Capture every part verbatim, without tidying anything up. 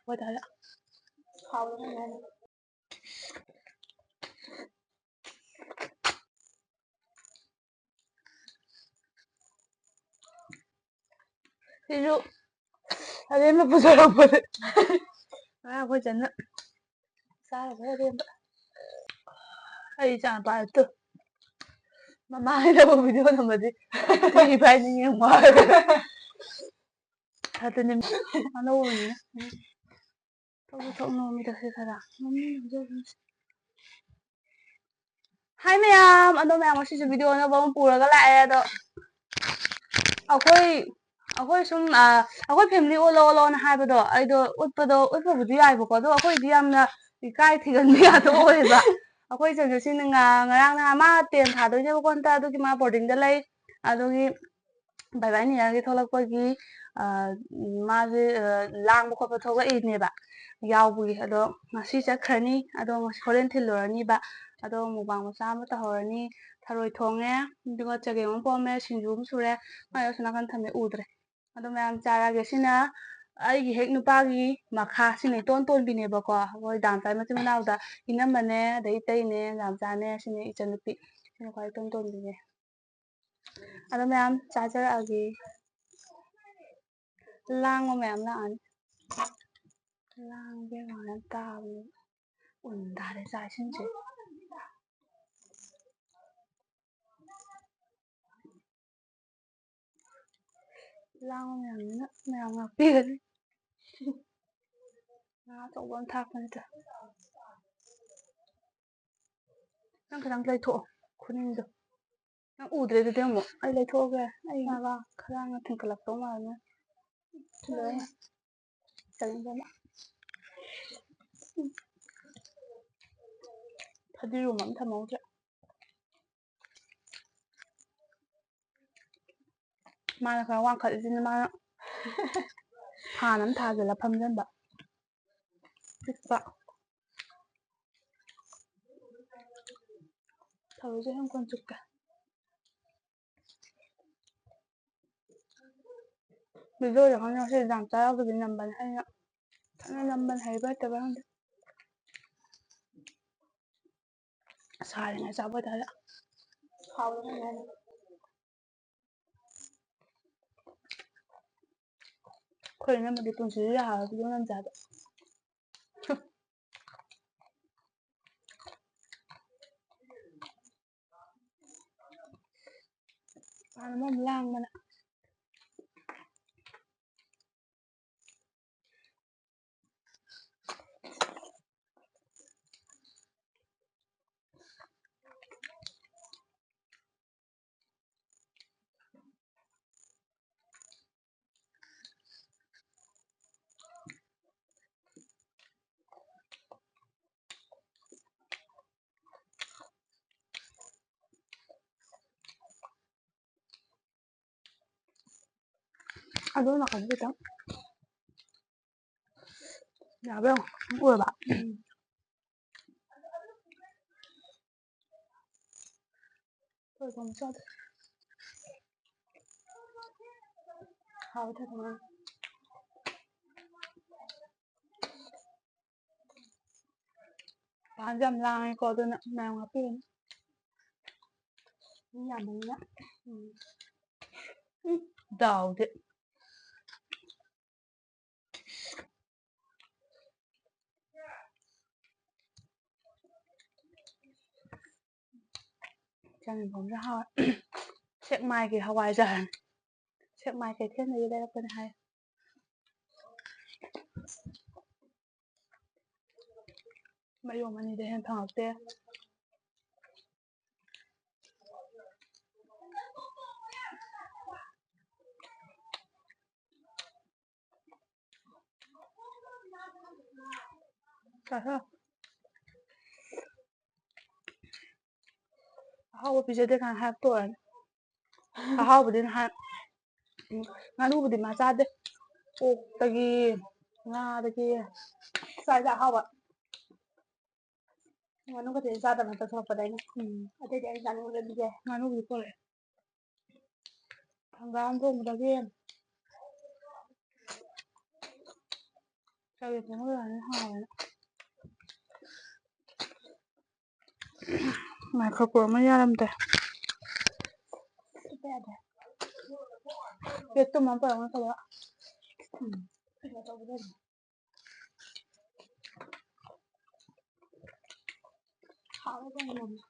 ꯍꯣꯏ, ꯇꯥꯔꯦ꯫ ꯍꯥꯎꯕꯅꯦ꯫ ꯁꯤꯁꯨ ꯑꯔꯦꯝꯕ ꯄꯨꯖꯔꯛꯄꯅꯦ꯫ ꯉꯔꯥꯡ ꯑꯩꯈꯣꯏ ꯆꯟꯅ ꯆꯥꯔꯨꯕꯩ ꯑꯔꯦꯝꯕ꯫ ꯑꯩ ꯏꯆꯥ ꯅꯨꯄꯥꯗꯣ ꯇꯨ꯫ ꯃꯃꯥ ꯍꯥꯏꯅꯕ ꯚꯤꯗꯤꯑꯣ ꯅꯝꯕꯗꯤ ꯊꯤ ꯐꯥꯏꯅꯤꯡꯉꯦ ꯌꯦꯡꯉꯣ ꯍꯥꯏꯔꯒ꯫ ꯑꯗꯨꯅꯦ ꯑꯅꯧꯕꯅꯤꯅ꯫ ꯊꯣꯛꯁꯨ ꯊꯣꯛꯅꯣ ꯃꯤꯗꯛꯁꯦ ꯈꯔ꯫ ꯃꯃꯤꯡ ꯍꯥꯏꯖꯕꯅꯤ꯫ ꯍꯥꯏ ꯃꯌꯥꯝ, ꯑꯗꯣ ꯃꯌꯥꯝ ꯉꯁꯤꯁꯨ ꯚꯤꯗꯤꯑꯣ ꯑꯅꯧꯕ ꯑꯃ ꯄꯨꯔꯒ ꯂꯥꯛꯑꯦ꯫ ꯑꯗꯣ ꯑꯩꯈꯣꯏ ꯑꯩꯈꯣꯏ ꯁꯨꯝ, ꯑ, ꯑꯩꯈꯣꯏ ꯐꯦꯃꯤꯂꯤ ꯑꯣꯜꯂꯣ ꯑꯣꯜꯂꯣꯅ ꯍꯥꯏꯕꯗꯣ ꯑꯩꯗꯣ ꯎꯠꯄꯗꯣ ꯎꯠꯄꯕꯨꯗꯤ ꯌꯥꯏꯕꯀꯣ, ꯑꯗꯣ ꯑꯩꯈꯣꯏꯗꯤ ꯌꯥꯝꯅ ꯏꯀꯥꯏ ꯊꯤꯒꯟꯕ ꯌꯥꯗꯕ ꯑꯣꯏꯌꯦꯕ꯫ ꯑꯩꯈꯣꯏ ꯆꯟꯁꯨ ꯁꯤꯅ ꯉ-, ꯉꯔꯥꯡ ꯅꯍꯥꯟ ꯃꯥ ꯇꯦꯟ ꯊꯥꯗꯣꯏꯅꯦꯕꯀꯣ ꯍꯟꯗꯛ, ꯑꯗꯨꯒꯤ ꯃꯥ ꯕꯣꯔꯗꯤꯡꯗ ꯂꯩ꯫ ꯑꯗꯨꯒꯤ ꯕꯥꯏ ꯕꯥꯏ ꯅꯤꯌꯔꯒꯤ ꯊꯣꯛꯂꯛꯄꯒꯤ, ꯑ, ꯃꯥꯁꯦ, ꯑ, ꯂꯥꯡꯕ ꯈꯣꯠꯄ ꯊꯣꯛꯂꯛꯏꯅꯦꯕ ꯌꯥꯎꯕꯒꯤ꯫ ꯑꯗꯣ ꯉꯁꯤ ꯆꯠꯈ꯭ꯔꯅꯤ꯫ ꯑꯗꯣ ꯉꯁꯤ, ꯍꯣꯔꯦꯟ ꯊꯤꯜꯂꯨꯔꯅꯤꯕ꯫ ꯑꯗꯣ ꯃꯨꯛꯕꯥꯡ ꯃꯆꯥ ꯑꯃ ꯇꯧꯍꯧꯔꯅꯤ꯫ ꯊꯔꯣꯏ ꯊꯣꯡꯉꯦ, ꯑꯗꯨꯒ ꯆꯒꯦꯝ ꯑꯃ ꯄꯣꯝꯃꯦ, ꯁꯤꯡꯖꯨ ꯑꯃ ꯁꯨꯔꯦ꯫ ꯃꯥꯏ ꯑꯁꯣꯝ ꯅꯥꯀꯟ ꯊꯝꯃꯦ, ꯎꯗ꯭ꯔꯦ꯫ ꯑꯗꯣ ꯃꯌꯥꯝ ꯆꯥꯔꯒꯦ꯫ ꯁꯤꯅ ꯑꯩꯒꯤ ꯍꯦꯛ ꯅꯨꯄꯥꯒꯤ ꯃꯈꯥ, ꯁꯤꯅ ꯏꯇꯣꯟ ꯇꯣꯟꯕꯤꯅꯦꯕꯀꯣ꯫ ꯑꯩꯈꯣꯏ ꯗꯥꯝꯆꯥꯒꯤ ꯃꯆꯤꯟ ꯃꯅꯥꯎꯗ ꯏꯅꯝꯃꯅꯦ, ꯑꯗꯩ ꯏꯇꯩꯅꯦ, ꯗꯥꯝꯆꯥꯅꯦ, ꯁꯤꯅ ꯏꯆꯟꯅꯨꯄꯤ꯫ ꯁꯤꯅ ꯈ꯭ꯋꯥꯏ ꯏꯇꯣꯟ ꯇꯣꯟꯕꯤꯅꯦ꯫ ꯑꯗꯣ ꯃꯌꯥꯝ ꯆꯥꯖꯔꯛꯑꯒꯦ꯫ ꯂꯥꯡꯕ ꯃꯌꯥꯝ ꯂꯥꯛꯑꯅꯤ꯫ ꯂꯥꯡꯕ ꯃꯌꯥꯝ ꯇꯥꯕꯅꯦ꯫ ꯎꯟ ꯇꯥꯔꯦ ꯆꯥꯛ ꯏꯁꯤꯡꯁꯦ꯫ ꯂꯥꯡꯕ ꯃꯌꯥꯝꯁꯤꯅ ꯃꯌꯥꯝ ꯉꯥꯛꯄꯤꯒꯅꯤ꯫ ꯉꯥ ꯑꯆꯧꯕ ꯑꯃ ꯊꯥꯛꯄꯅꯤꯗ꯫ ꯅꯪ ꯈꯤꯇꯪ ꯂꯩꯊꯣꯛꯑꯣ, ꯈꯨꯅꯤꯡꯗꯣ꯫ ꯅꯪ ꯎꯗ꯭ꯔꯦ ꯑꯗꯨꯗꯤ ꯑꯃꯨꯛ꯫ ꯑꯩ ꯂꯩꯊꯣꯛꯑꯒꯦ꯫ ꯑꯩ ꯉꯔꯥꯡ ꯈꯔ ꯊꯤꯟꯀꯠꯂꯛꯇꯧ ꯃꯥꯜꯂꯦ꯫ ꯊꯤꯜꯂꯛꯑꯣ꯫ ꯆꯥꯅꯤꯡꯕ ꯑꯃ꯫ ꯐꯗꯤꯒꯣꯝ ꯑꯃ ꯊꯝꯍꯧꯗ꯭ꯔꯦ꯫ ꯃꯥꯅ ꯈꯔ ꯋꯥꯡꯈꯠꯂꯤꯁꯤꯅ ꯃꯥꯅ ꯐꯥꯟ ꯑꯃ ꯊꯥꯖꯤꯜꯂ ꯐꯝꯖꯟꯕ꯫ ꯄꯤꯛꯄ꯫ ꯊꯔꯣꯏꯁꯦ ꯌꯥꯝ ꯀꯣꯟ ꯆꯨꯞꯀꯦ꯫ ꯚꯤꯗꯤꯑꯣꯗ ꯈꯪꯗꯦ ꯉꯁꯤ ꯗꯥꯝꯆꯥ ꯌꯥꯎꯗꯕꯤ ꯅꯝꯕꯅꯦ ꯑꯩꯅ꯫ ꯅꯝꯕꯅ ꯍꯩꯕ ꯍꯩꯇꯕ ꯈꯪꯗꯦ꯫ ꯁꯥꯔꯤꯉꯩ ꯆꯥꯕ ꯇꯥꯔꯦ꯫ ꯍꯥꯎꯕꯅꯦ ꯌꯥꯝꯅ꯫ ꯑꯩꯈꯣꯏ ꯏꯅꯝꯃꯗꯤ ꯄꯨꯟꯁꯤꯁꯦ ꯌꯥꯔꯔꯣꯏ ꯐꯤꯂꯝ ꯌꯥꯝ ꯆꯥꯕ꯫ ꯃꯥꯅ ꯃꯔꯣꯝ ꯂꯥꯡꯕꯅ꯫ ꯑꯗꯨ ꯅꯥꯀꯟꯗ ꯈꯤꯇꯪ ꯌꯥꯕ꯭ꯔꯥ ꯌꯦꯡꯉꯣ꯫ ꯎꯔꯕ? ꯎꯝ꯫ ꯊꯣꯏꯗꯣꯡ ꯆꯥꯗꯦ꯫ ꯍꯥꯎꯋꯦ ꯊꯣꯏꯗꯣꯡ ꯌꯥꯝ꯫ ꯄꯥꯟꯁꯦ ꯌꯥꯝ ꯂꯥꯡꯉꯦꯀꯣ, ꯑꯗꯨꯅ ꯃꯌꯥꯝ ꯉꯥꯛꯄꯤꯔꯨꯅꯨ꯫ ꯃꯤ ꯌꯥꯝꯕꯅꯤꯅ꯫ ꯎꯝ꯫ ꯎꯝ, ꯗꯥꯎꯗꯤ꯫ ꯆꯒꯦꯝꯄꯣꯝꯁꯦ ꯍꯥꯎꯋꯦ꯫ ꯁꯦꯛꯃꯥꯏꯒꯤ ꯍꯋꯥꯏꯖꯥꯔꯅꯤ꯫ ꯁꯦꯛꯃꯥꯏ ꯀꯩꯊꯦꯜꯗꯒꯤ ꯂꯩꯔꯛꯄꯅꯦ ꯍꯥꯏ꯫ ꯃꯌꯣꯝ ꯑꯅꯤꯗꯩ ꯍꯦꯟꯅ ꯐꯪꯉꯛꯇꯦ꯫ ꯆꯥꯊꯣꯛ꯫ ꯑꯍꯥꯎꯕ ꯄꯤꯖꯗꯦ ꯀꯥꯏꯅ ꯍꯥꯏꯔꯛꯇꯣꯔꯅꯤ꯫ ꯑꯍꯥꯎꯕꯗꯤ ꯅꯍꯥꯟ, ꯎꯝ, ꯉꯥꯅꯨꯕꯨꯗꯤ ꯃꯥ ꯆꯥꯗꯦ꯫ ꯑꯣꯛꯇꯒꯤ, ꯉꯥꯗꯒꯤ, ꯆꯥꯏꯗ ꯑꯍꯥꯎꯕ꯫ ꯉꯥꯅꯨ ꯈꯛꯇꯅꯤ ꯆꯥꯗꯕ ꯍꯟꯗꯛ ꯊꯣꯛꯂꯛꯄꯗ ꯑꯩꯅ꯫ ꯎꯝ꯫ ꯑꯇꯩꯗꯤ ꯑꯩ ꯆꯥꯅꯤꯡꯕꯗ ꯄꯤꯖꯩ꯫ ꯉꯥꯅꯨꯕꯨꯗꯤ ꯄꯣꯔꯛꯑꯦ꯫ ꯍꯪꯒꯥꯝ ꯊꯣꯡꯕꯗꯒꯤ ꯆꯒꯦꯝ ꯄꯣꯝꯕ ꯂꯣꯏꯔꯅꯤ, ꯍꯥꯎꯔꯅꯤ꯫ ꯉꯥꯏꯈꯣꯀꯣ, ꯑꯃ ꯌꯥꯔꯝꯗꯦ꯫ ꯄꯦꯠꯇꯨꯝ ꯑꯃ ꯄꯨꯔꯛꯎꯅꯦ, ꯈꯔ꯫ ꯎꯝ꯫ ꯍꯥꯎꯔꯕꯅꯦ ꯌꯥꯝꯅ꯫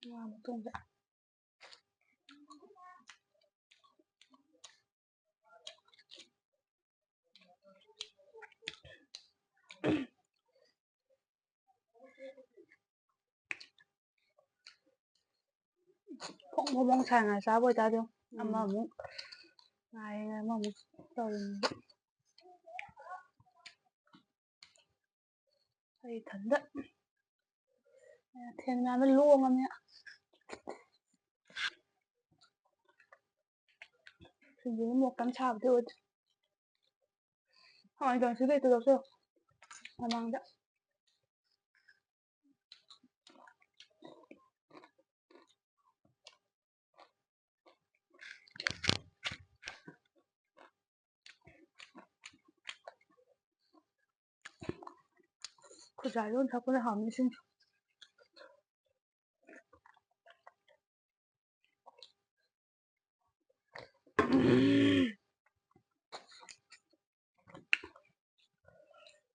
ꯉꯥ ꯃꯇꯣꯡꯁꯦ꯫ ꯐꯣꯡ ꯐꯣꯡ ꯐꯣꯡ ꯁꯥꯅ ꯆꯥꯕ ꯑꯣꯏꯇꯥꯔꯗꯤ ꯎꯝ꯫ ꯑꯃꯃꯨꯛ ꯉꯥꯏꯔꯦ, ꯑꯃꯃꯨꯛ ꯇꯧꯔꯤꯅꯦ꯫ ꯑꯩ ꯏꯊꯟꯗ ꯃꯊꯦꯜ ꯃꯌꯥꯝꯗꯣ ꯂꯣꯡꯉꯕꯅꯤꯅ꯫ ꯁꯤꯡꯖꯨꯗꯤ ꯃꯣꯔꯣꯛ ꯀꯟꯅ ꯁꯥꯕꯗꯤ ꯑꯣꯏꯗꯦ꯫ ꯍꯋꯥꯏ ꯀꯥꯡꯁꯨ ꯂꯩꯇ꯭ꯔꯣ ꯂꯧꯁꯤꯜꯂꯣ꯫ ꯃꯃꯥꯡꯗ꯫ ꯈꯨꯖꯥꯏꯗꯣ ꯑꯣꯏꯅ ꯊꯛꯄꯅ ꯍꯥꯎꯅꯤ ꯏꯁꯤꯡ꯫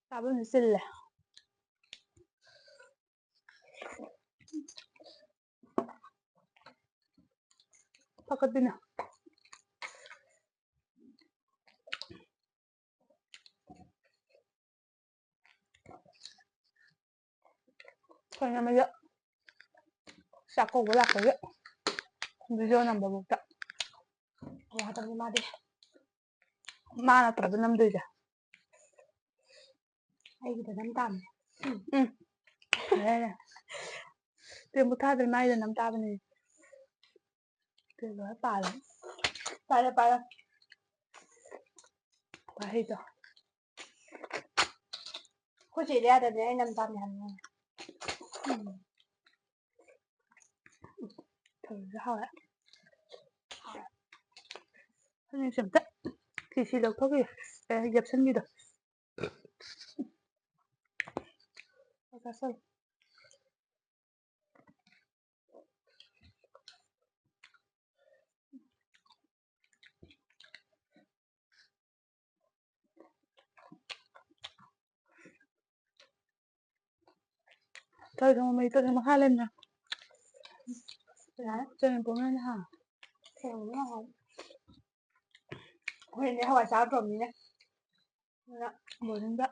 ꯆꯥꯕꯝꯁꯦ ꯆꯤꯜꯂꯦ꯫ ꯄꯥꯈꯠꯄꯤꯅ꯫ ꯑꯩꯈꯣꯏꯅ ꯃꯌꯥ ꯆꯥꯛ ꯀꯧꯕ ꯂꯥꯛꯄꯒꯤ video ꯅꯝꯕꯕꯧꯗ ꯌꯥꯗꯕꯅꯤ ꯃꯥꯗꯤ꯫ ꯃꯥ ꯅꯠꯇ꯭ꯔꯕ ꯅꯝꯗꯣꯏꯁꯦ꯫ ꯑꯩꯒꯤꯗ ꯅꯝ ꯇꯥꯕꯅꯦ꯫ ꯎꯝ꯫ ꯌꯥꯔꯦ, ꯌꯥꯔꯦ꯫ ꯇꯦꯝꯕꯨ ꯊꯥꯗ꯭ꯔꯤ ꯃꯥꯏꯗ ꯅꯝ ꯇꯥꯕꯅꯦ꯫ ꯇꯦꯝꯕꯨ ꯍꯣꯏ ꯄꯥꯜꯂꯦ꯫ ꯄꯥꯜꯂꯦ, ꯄꯥꯜꯂꯦ꯫ ꯉꯥꯍꯩꯗꯣ꯫ ꯑꯩꯈꯣꯏ ꯆꯦꯗꯤ ꯌꯥꯗꯕꯅꯦ, ꯑꯩ ꯅꯝ ꯆꯥꯃꯦ ꯍꯥꯏꯕꯅꯦ꯫ ꯎꯝ꯫ ꯊꯣꯡꯕꯁꯨ ꯍꯥꯎꯔꯦ꯫ ꯍꯥꯎꯔꯦ꯫ ꯑꯩꯁꯦ ꯑꯝꯇ ꯐꯤ ꯁꯤ ꯂꯧꯊꯣꯛꯈꯤꯒꯦ꯫ ꯑꯦ, ꯌꯦꯞꯁꯟꯕꯤꯗꯣ꯫ ꯆꯥꯁꯜꯂꯨ꯫ ꯊꯣꯏ ꯊꯣꯡ ꯃꯩ ꯇꯣꯠꯂꯤ ꯃꯈꯥ ꯂꯩꯕꯅꯦ꯫ ꯌꯥꯔꯦ꯫ ꯆꯒꯦꯝ ꯄꯣꯝꯕꯅ ꯍꯥꯎꯋꯦ꯫ ꯊꯣꯡꯕꯅ ꯍꯥꯎꯋꯦ꯫ ꯑꯩꯈꯣꯏꯗꯤ ꯍꯋꯥꯏ ꯆꯥꯗ꯭ꯔꯕꯅꯤꯅ꯫ ꯑꯗꯨꯅ ꯕꯣꯔꯗꯤꯡꯗ꯫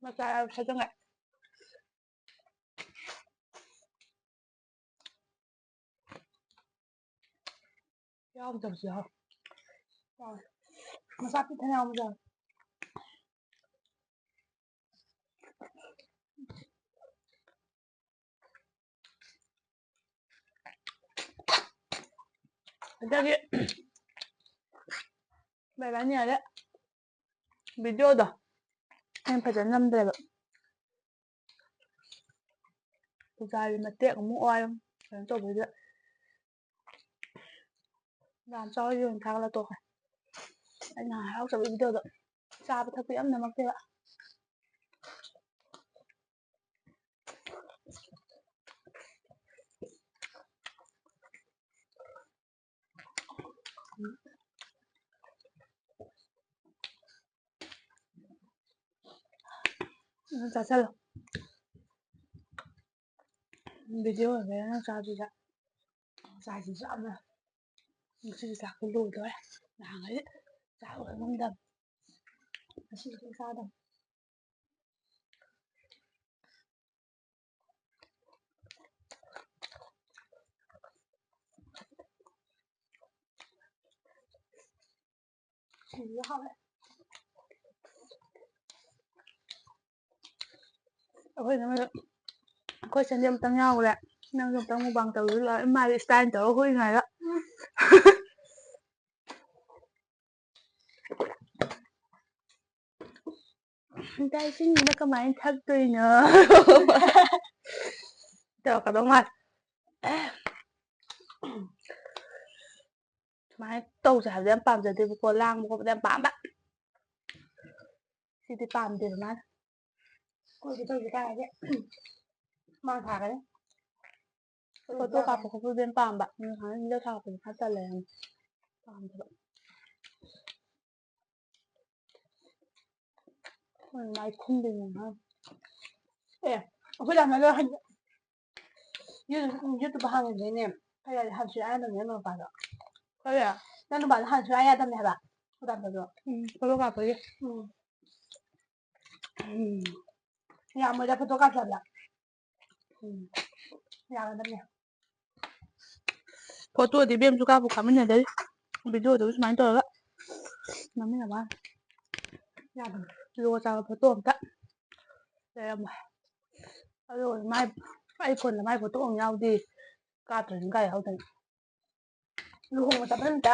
ꯃꯆꯥ ꯌꯥꯎꯔ ꯊꯥꯖꯟꯒꯦ꯫ ꯌꯥꯎꯗꯕꯁꯨ ꯌꯥꯎ-, ꯌꯥꯎꯋꯦ꯫ ꯃꯆꯥ ꯄꯤꯛ ꯊꯟꯅ ꯌꯥꯎꯕꯁꯨ ꯌꯥꯎꯋꯦ꯫ ꯑꯗꯒꯤ ꯕꯥꯏ ꯕꯥꯏ ꯅꯤꯌꯥꯗ ꯚꯤꯗꯤꯑꯣꯗꯣ ꯑꯩꯅ ꯐꯖꯅ ꯅꯝꯗ꯭ꯔꯦꯕ꯫ ꯄꯨꯖꯥꯔꯤ ꯃꯇꯦꯛ ꯑꯃꯨꯛ ꯑꯣꯏ, ꯀꯩꯅꯣ ꯇꯧꯕꯩꯗ ꯌꯥꯝ ꯆꯥꯎꯔ ꯌꯣꯟ ꯊꯥꯒꯠꯂ ꯇꯣꯛꯈ꯭ꯔꯦ꯫ ꯑꯩꯅ ꯍꯔꯥꯎꯖꯕꯒꯤ ꯚꯤꯗꯤꯑꯣꯗꯣ ꯆꯥꯕ ꯊꯛꯄ ꯌꯥꯝ ꯅꯝꯃꯛꯇꯦꯕ꯫ ꯎꯝ, ꯆꯥꯁꯜꯂꯣ꯫ ꯚꯤꯗꯤꯑꯣ ꯑꯣꯏꯕꯩꯔꯥ ꯅꯪ ꯆꯥꯗ꯭ꯔꯤꯁꯦ? ꯆꯥꯏꯁꯤꯁꯨ ꯌꯥꯝꯅ ꯉꯁꯤꯗꯤ ꯆꯥꯛꯇꯣ ꯂꯣꯏꯗꯣꯔꯦ꯫ ꯅꯍꯥꯟꯈꯩꯗꯤ ꯆꯥꯛ ꯂꯣꯏ ꯉꯝꯗꯕꯅꯤ꯫ ꯉꯁꯤꯗꯤ ꯁꯨꯝ ꯆꯥꯗꯕꯅꯤ꯫ ꯁꯤꯡꯖꯨ ꯍꯥꯎꯋꯦ꯫ ꯑꯩꯈꯣꯏ ꯏꯅꯝꯃꯗ, "ꯑꯩꯈꯣꯏ ꯆꯟꯗꯤ ꯑꯃꯨꯛꯇꯪ ꯌꯥꯎꯈ꯭ꯔꯦ, ꯅꯪꯁꯨ ꯑꯃꯨꯛꯇꯪ mukbang ꯇꯧꯔꯨꯁꯤ ꯂꯥꯛꯑꯣ, ꯏꯃꯥꯗꯤ style ꯇꯧꯔ ꯍꯨꯏ ꯉꯥꯏꯔ"꯫ "ꯏꯁꯤꯡꯁꯤꯅ ꯀꯃꯥꯏꯅ ꯊꯛꯇꯣꯏꯅꯣ?" ꯇꯧꯔꯛꯀꯗꯧ ꯃꯥꯜꯂꯦ꯫ ꯁꯨꯃꯥꯏꯅ ꯇꯧꯁꯦ ꯍꯥꯏꯕꯗꯤ ꯌꯥꯝ ꯄꯥꯝꯖꯗꯦꯕꯀꯣ, ꯂꯥꯡꯕ ꯈꯣꯠꯄꯗ ꯌꯥꯝ ꯄꯥꯝꯕ꯫ ꯁꯤꯗꯤ ꯄꯥꯝꯗꯦꯕ ꯃꯥꯅ꯫ ꯑꯩꯈꯣꯏꯗꯤ ꯇꯧꯁꯦ ꯀꯥꯏꯗꯤ ꯃꯥ ꯊꯥꯒꯅꯤ꯫ ꯐꯣꯇꯣ ꯀꯥꯞꯄ ꯈꯣꯠꯄꯗꯤ ꯌꯥꯝ ꯄꯥꯝꯕ꯫ ꯎꯝ, ꯍꯥꯟꯅ video ꯊꯥꯒꯠꯄꯗꯤ ꯈꯔ ꯇꯜꯂꯦ ꯌꯥꯝ꯫ ꯄꯥꯝꯗꯕ꯫ ꯃꯥꯏ ꯈꯨꯝꯗꯣꯏꯅꯦ ꯃꯥ꯫ ꯑꯦ, ꯑꯩꯈꯣꯏ ꯇꯥꯃꯣꯗꯣ ꯍꯟ-, ꯌꯨ-, YouTube ꯍꯥꯡꯉꯤꯗꯣꯏꯅꯦ꯫ ꯀꯩ ꯍꯥꯏ-, ꯍꯥꯟꯅ ꯁꯨꯡꯌꯥ ꯌꯥꯗꯕꯅꯦ ꯅꯪ ꯅꯨꯄꯥꯗꯣ꯫ ꯀꯔꯤ? ꯅꯪ ꯅꯨꯄꯥꯗꯣ ꯍꯥꯟꯅ ꯁꯨꯡꯌꯥ ꯌꯥꯗꯕꯅꯦ ꯍꯥꯏꯕ꯫ ꯑꯩꯈꯣꯏ ꯇꯥꯃꯣꯗꯣ꯫ ꯎꯝ, ꯐꯣꯇꯣ ꯀꯥꯞꯄꯒꯤ꯫ ꯎꯝ꯫ ꯎꯝ꯫ ꯌꯥꯝꯃꯣꯏꯗ ꯐꯣꯇꯣ ꯀꯥꯞꯁꯦ ꯍꯥꯏꯕꯗ꯫ ꯎꯝ꯫ ꯌꯥꯒꯗꯕꯅꯦ꯫ ꯐꯣꯇꯣꯗꯤ ꯏꯕꯦꯝꯁꯨ ꯀꯥꯞꯄꯨ ꯀꯥꯞꯃꯤꯟꯅꯗꯔꯤ꯫ Videoꯗꯨ ꯁꯨꯃꯥꯏꯅ ꯇꯧꯔꯒ ꯅꯝꯃꯤꯟꯅꯕ ꯋꯥꯅꯤ꯫ ꯌꯥꯗꯕꯅꯦ꯫ ꯖꯨꯒꯣꯠ ꯆꯥꯕ ꯐꯣꯇꯣ ꯑꯝꯇ ꯂꯩꯔꯝꯃꯣꯏ꯫ ꯑꯗꯨꯒ ꯃꯥꯏ, ꯑꯩ ꯐꯣꯟꯗ ꯃꯥꯏ ꯐꯣꯇꯣ ꯑꯃ ꯌꯥꯎꯗꯦ꯫ ꯀꯥꯞꯇ꯭ꯔꯗꯤ ꯀꯥꯏ ꯌꯥꯎꯗꯣꯏꯅꯣ? ꯂꯨꯍꯣꯡꯕ ꯆꯠꯄ ꯅꯨꯃꯤꯠꯇ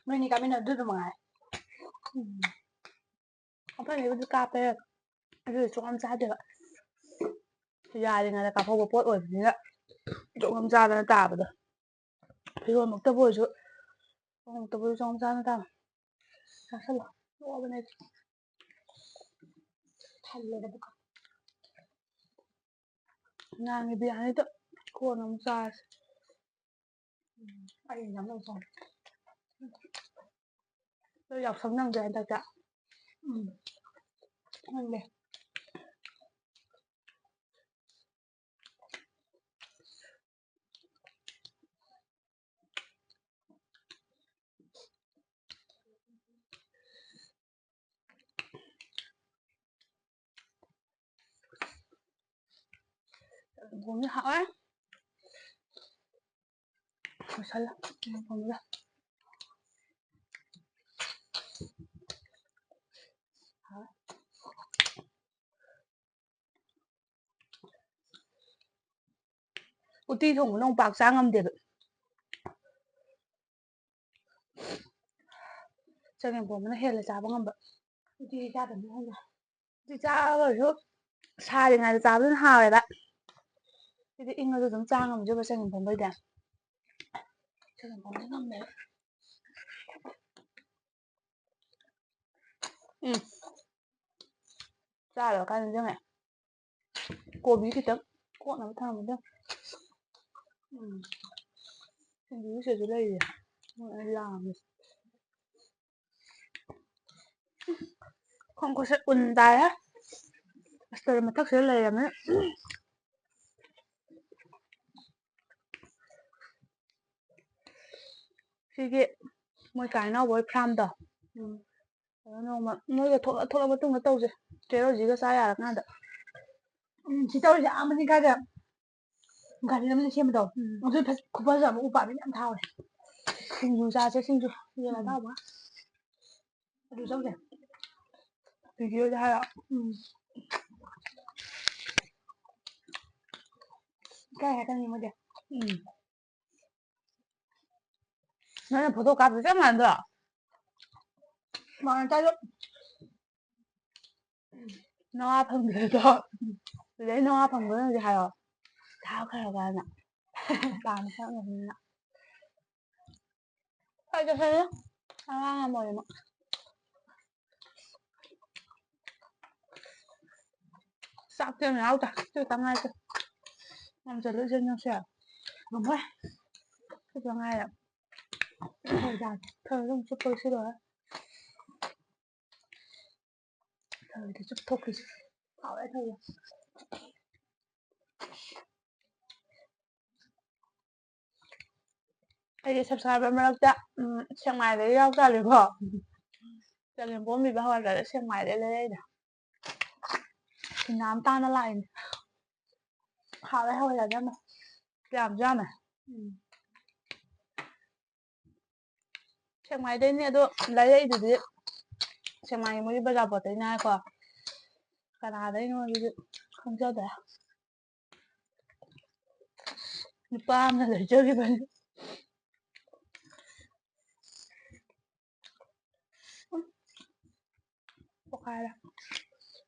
ꯅꯣꯏꯅꯤ ꯀꯥꯞꯃꯤꯟꯅꯕꯗꯨ ꯑꯗꯨ ꯃꯉꯥꯏ꯫ ꯎꯝ꯫ ꯑꯩꯈꯣꯏꯅꯤꯕꯨꯗꯤ ꯀꯥꯞꯄꯦ, ꯑꯗꯨ ꯆꯣꯡꯉꯝ ꯆꯥꯗꯦꯕ꯫ ꯌꯥꯔꯤꯉꯩꯗ ꯀꯥꯞꯍꯧꯕ ꯄꯣꯠ ꯑꯣꯏꯕꯅꯤꯅ ꯆꯣꯡꯉꯝ ꯆꯥꯗꯅ ꯇꯥꯕꯗꯣ꯫ ꯐꯤꯔꯣꯜꯃꯛꯇꯕꯨ ꯑꯣꯏꯔꯁꯨ, ꯈꯣꯡꯎꯞꯇꯕꯨ ꯑꯣꯏꯔꯁꯨ ꯆꯣꯡꯉꯝ ꯆꯥꯗꯅ ꯇꯥꯕ꯫ ꯆꯥꯁꯜꯂꯣ, ꯂꯣꯛꯑꯕꯅꯦ ꯑꯩꯗꯤ꯫ ꯊꯜꯂꯦꯗ ꯄꯨꯛꯀ꯫ ꯅꯍꯥꯟꯒꯤ ꯕꯤꯔꯌꯥꯅꯤꯗꯣ ꯀꯣꯟꯅ ꯑꯃꯨꯛ ꯆꯥꯔꯁꯤ꯫ ꯎꯝ, ꯑꯩ ꯌꯥꯝ ꯅꯣꯏ ꯆꯥꯏ꯫ ꯅꯣꯏ ꯌꯥꯎꯁꯪ ꯅꯪꯗ꯭ꯔꯦ ꯍꯟꯗꯛꯇꯤ? ꯎꯝ, ꯅꯪꯗꯦ꯫ ꯆꯒꯦꯝꯄꯣꯝꯕꯁꯦ ꯍꯥꯎꯋꯦ꯫ ꯂꯣꯏꯁꯜꯂꯦ ꯆꯒꯦꯝꯄꯣꯝꯕꯁꯦ꯫ ꯍꯥꯎꯋꯦ꯫ ꯎꯇꯤ ꯊꯣꯡꯕꯅ ꯑꯃꯨꯛ ꯄꯥꯛ ꯆꯥ ꯉꯝꯗꯦꯕ꯫ ꯆꯒꯦꯝꯄꯣꯝꯕꯅ ꯍꯦꯜꯂꯦ ꯆꯥꯕ ꯉꯝꯕ꯫ ꯎꯇꯤ ꯆꯥꯗꯕꯅ ꯍꯦꯜꯂꯦ꯫ ꯎꯇꯤ ꯆꯥꯔꯒꯁꯨ ꯁꯥꯔꯤꯉꯩꯗ ꯆꯥꯕꯗꯨꯅ ꯍꯥꯎꯋꯦꯕ꯫ ꯁꯤꯗꯤ ꯏꯪꯉꯁꯨ ꯑꯗꯨꯝ ꯆꯥ ꯉꯝꯖꯕ ꯆꯒꯦꯝꯄꯣꯝꯕꯩꯗꯤ꯫ ꯆꯒꯦꯝꯄꯣꯝꯕꯗꯤ ꯉꯝꯃꯦꯕ꯫ ꯎꯝ꯫ ꯆꯥ ꯂꯣꯏꯔꯀꯥꯟꯗ ꯅꯤꯡꯁꯤꯡꯉꯦ꯫ ꯀꯣꯕꯤ ꯈꯤꯇꯪ ꯀꯣꯠꯅꯕ ꯊꯝꯃꯝꯕꯗꯣ꯫ ꯎꯝ꯫ ꯁꯤꯡꯖꯨ ꯁꯤꯗꯁꯨ ꯂꯩꯔꯤ꯫ ꯃꯣꯏ ꯂꯥꯡꯉꯦ꯫ ꯈꯣꯡ ꯈꯨꯠꯁꯦ ꯎꯟ ꯇꯥꯔꯦ꯫ ꯑꯁꯇꯔ ꯃꯊꯛꯁꯤꯗ ꯂꯩꯔꯝꯃꯦ꯫ ꯁꯤꯒꯤ ꯃꯣꯏ ꯀꯥꯏꯅꯥꯎꯕ ꯍꯣꯏ ꯐ꯭ꯔꯥꯝꯗꯣ꯫ ꯎꯝ꯫ ꯑꯗꯣ ꯅꯣꯡꯃ ꯅꯣꯏꯒ ꯊꯣꯛꯂꯛ-, ꯊꯣꯛꯂꯛꯑ ꯃꯇꯨꯡꯗ ꯇꯧꯁꯦ꯫ ꯆꯦ ꯔꯣꯖꯤꯒ ꯆꯥ ꯌꯥꯔꯀꯥꯟꯗ꯫ ꯎꯝ, ꯁꯤ ꯇꯧꯔꯤꯁꯦ ꯑꯥ ꯃꯅꯤꯡ ꯀꯥꯏꯗ ꯒꯥꯔꯤ ꯑꯃꯅ ꯁꯦꯝꯕꯗꯣ꯫ ꯎꯝ꯫ ꯑꯗꯨ ꯐꯖ-, ꯈꯨꯐꯖ ꯑꯃ ꯎ ꯄꯥꯝꯕꯤ ꯃꯌꯥꯝ ꯊꯥꯍꯧꯔꯦ꯫ ꯁꯤꯡꯖꯨ ꯆꯥꯁꯦ, ꯁꯤꯡꯖꯨ꯫ ꯌꯦꯟ ꯎꯝ꯫ ꯑꯇꯥꯎꯕ꯫ ꯑꯗꯨ ꯆꯧꯁꯦ꯫ ꯚꯤꯗꯤꯑꯣꯗ ꯍꯥꯏꯔꯣ꯫ ꯎꯝ꯫ ꯏꯀꯥꯏ ꯍꯥꯏꯔꯛꯀꯅꯤ ꯃꯣꯏꯗꯤ꯫ ꯎꯝ꯫ ꯅꯪꯅ ꯐꯣꯇꯣ ꯀꯥꯞꯄ ꯆꯞ ꯃꯥꯟꯅꯗ꯭ꯔꯣ? ꯃꯥꯟꯅ ꯆꯥꯏꯗꯣ꯫ ꯅꯋꯥ ꯐꯪꯗ꯭ꯔꯦꯗꯣ꯫ ꯁꯤꯗꯩ ꯅꯋꯥ ꯐꯪꯗ꯭ꯔꯅꯗꯤ ꯍꯥꯏꯌꯣ꯫ ꯊꯥꯈ꯭ꯔꯕꯅ꯫ ꯄꯥꯝꯃꯤ ꯁꯛꯅꯕꯅꯤꯅ꯫ ꯐꯖ ꯐꯖ꯫ ꯑꯉꯥꯡ ꯑꯃ ꯑꯣꯏꯅ꯫ ꯆꯥꯛꯇꯤ ꯌꯥꯝ ꯌꯥꯎꯗ꯫ ꯁꯤ ꯈꯛꯇ ꯉꯥꯏꯔꯦ꯫ ꯌꯥꯝ ꯆꯠꯂꯨꯁꯦ ꯅꯪꯁꯦ꯫ ꯉꯝꯃꯣꯏ꯫ ꯁꯤ ꯈꯛꯇ ꯉꯥꯏꯔꯦ꯫ ꯊꯔꯣꯏ ꯆꯥꯒꯦ꯫ ꯊꯔꯣꯏꯗꯣ ꯑꯃꯨꯛ ꯆꯨꯞꯄꯒ ꯁꯤ ꯂꯣꯏꯔꯦ꯫ ꯊꯔꯣꯏꯗꯣ ꯆꯨꯞꯊꯣꯛꯈꯤꯁꯤ꯫ ꯍꯥꯎꯔꯦ ꯊꯔꯣꯏ꯫ ꯑꯩꯒꯤ subscriber ꯃꯔꯛꯇ, ꯎꯝ, ꯁꯦꯛꯃꯥꯏꯗꯒꯤ ꯌꯥꯎꯖꯥꯠꯅꯤꯀꯣ꯫ ꯆꯒꯦꯝ ꯄꯣꯝꯕꯤꯕ ꯍꯧꯔꯛꯄꯗ ꯁꯦꯛꯃꯥꯏꯗꯩ ꯂꯩꯔꯛꯏꯅꯦ꯫ ꯁꯤꯅꯥꯝ ꯇꯥꯅ ꯂꯥꯛꯏꯅꯦ꯫ ꯍꯥꯎꯋꯦ, ꯍꯥꯎꯋꯦ, ꯌꯥꯝ ꯌꯥꯝꯃꯦ꯫ ꯀꯌꯥꯝꯁꯨ ꯌꯥꯝꯃꯦ꯫ ꯎꯝ꯫ ꯁꯦꯛꯃꯥꯏꯗꯩꯅꯦ ꯑꯗꯣ, ꯂꯩꯔꯛꯏꯗꯨꯗꯤ ꯁꯦꯛꯃꯥꯏꯒꯤ ꯃꯣꯏꯒꯤ ꯕꯖꯥꯔ ꯄꯣꯠꯇꯩꯅꯦ ꯍꯥꯏꯀꯣ꯫ ꯀꯅꯥꯗꯩꯅꯣ ꯑꯗꯨꯗꯤ ꯈꯪꯖꯗ꯭ꯔꯦ꯫ ꯅꯨꯄꯥ ꯑꯃꯅ ꯂꯩꯖꯈꯤꯕꯅꯤ꯫ ꯄꯣꯈꯥꯏꯔꯦ꯫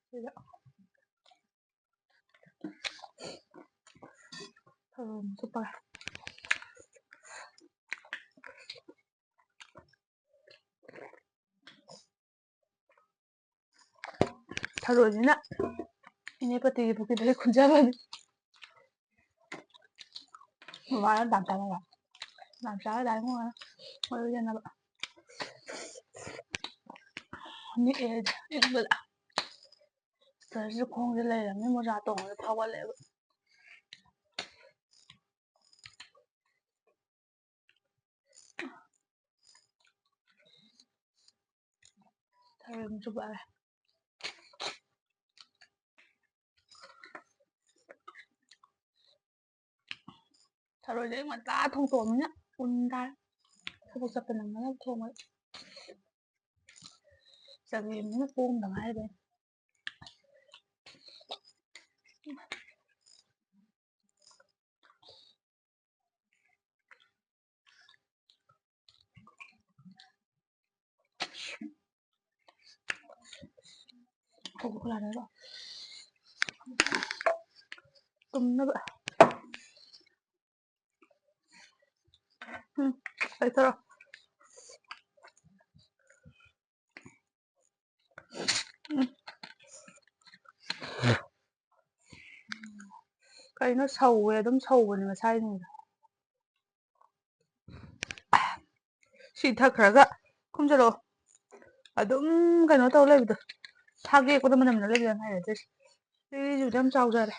ꯁꯤꯗ꯫ ꯊꯔꯣꯏ ꯑꯃ ꯆꯨꯞꯄꯒ꯫ ꯊꯔꯣꯏꯁꯤꯅ ꯏꯅꯦ ꯄꯇꯤꯒꯤ ꯄꯨꯈ꯭ꯔꯤꯗꯒꯤ ꯈꯨꯟꯖꯕꯅꯤ꯫ ꯃꯃꯥꯅ ꯗꯥꯝꯆꯥꯅꯒ꯫ ꯗꯥꯝꯆꯥꯒ ꯗꯥꯏꯃꯣꯒꯅ ꯃꯔꯨ ꯌꯦꯟꯅꯕ꯫ ꯅꯤꯛꯑꯦ ꯑꯩꯗꯤ ꯏꯪꯕꯗ꯫ ꯁꯤꯗꯁꯨ ꯈꯣꯡꯁꯦ ꯂꯩꯔꯝꯃꯦ, ꯃꯣꯖꯥ ꯇꯣꯡꯉꯒ ꯐꯥꯎꯒꯠꯂꯛꯑꯦꯕ꯫ ꯊꯔꯣꯏ ꯑꯃꯨꯛ ꯆꯨꯞꯄꯛꯑꯒꯦ꯫ ꯊꯔꯣꯏꯗꯣ ꯑꯌꯨꯛ ꯉꯟꯇꯥ ꯊꯣꯡꯇꯣꯛꯑꯃꯤꯅ ꯎꯟ ꯇꯥꯔꯦ꯫ ꯊꯕꯛ ꯆꯠꯄ ꯅꯪꯅꯅꯕ ꯊꯣꯡꯕꯗ꯫ ꯆꯒꯦꯝꯁꯤꯅ ꯄꯣꯝꯗ ꯉꯥꯏꯔꯤꯕꯩ꯫ ꯀꯣꯀꯣ ꯀꯣꯂꯥꯗ ꯇꯨꯝꯅꯕ꯫ ꯎꯝ, ꯂꯩꯊꯔꯣ꯫ ꯎꯝ꯫ ꯀꯩꯅꯣ ꯁꯧꯋꯦ, ꯑꯗꯨꯝ ꯁꯧꯕꯅꯦ ꯃꯁꯥꯏꯅꯦ꯫ ꯁꯤ ꯊꯛꯈ꯭ꯔꯒ ꯈꯨꯝꯖꯤꯜꯂꯛꯑꯣ꯫ ꯑꯗꯨꯝ ꯀꯩꯅꯣ ꯇꯧ ꯂꯩꯕꯗꯣ, ꯁꯥꯒꯦꯛꯄꯗꯣ ꯃꯅꯝ ꯅꯝ ꯂꯩꯕꯗꯣ ꯌꯥꯝ ꯍꯩꯅꯗ꯭ꯔꯤꯁꯦ꯫ ꯁꯤꯁꯨ ꯌꯥꯝ ꯆꯥꯎꯖꯔꯦ꯫